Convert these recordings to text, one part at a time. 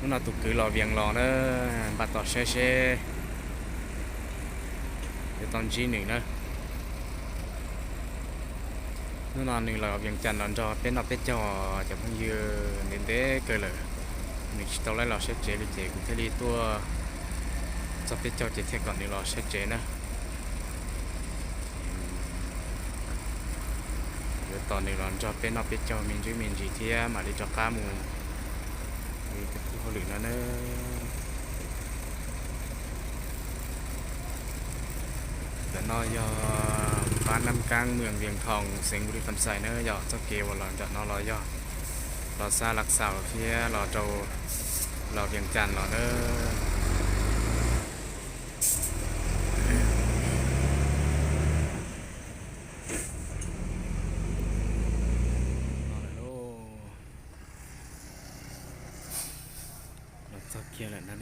Hnub no tus kwv los Vias los na, npaj tos saib seb yuav tau ntsib nws na. Hnub no nws los Vias Cas los nrog peb noj peb caug cov phooj ywg ntev ntev kawg lawm. Nws tsis tau los saib tsev li ces kuv thiaj li tuaj txog peb caug ces thiaj kom nws los saib tsev na. Yuav tos nws los nrog peb noj peb caug me ntsis me ntsis thiab mam li rov qab mus tus pub hauj lwm no na. Ntawm no yog pab Nab Kaab, mwm Vias Thoos, xeev Vus Lis Kham Xais na. Yog txoj kev uas los nram no los yog los xa Lav Xaus thiab los rau los Vias Cas los na. Los txog kiag lawm na.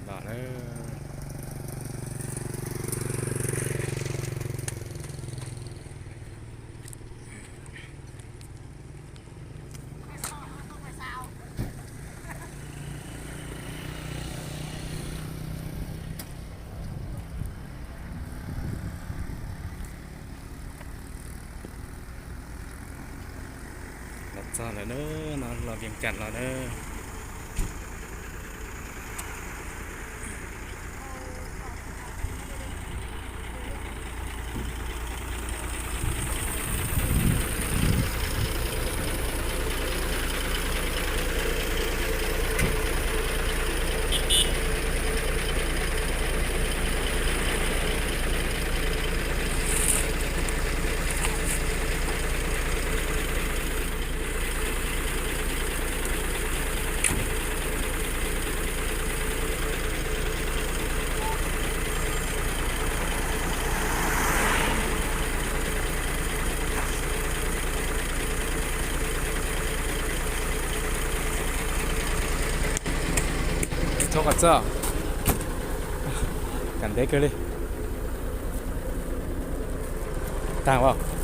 Los lawm. Los txog lawm na, no los Vias Cas los na. Txhob kom txog, kam ntev kawg li. Tag as.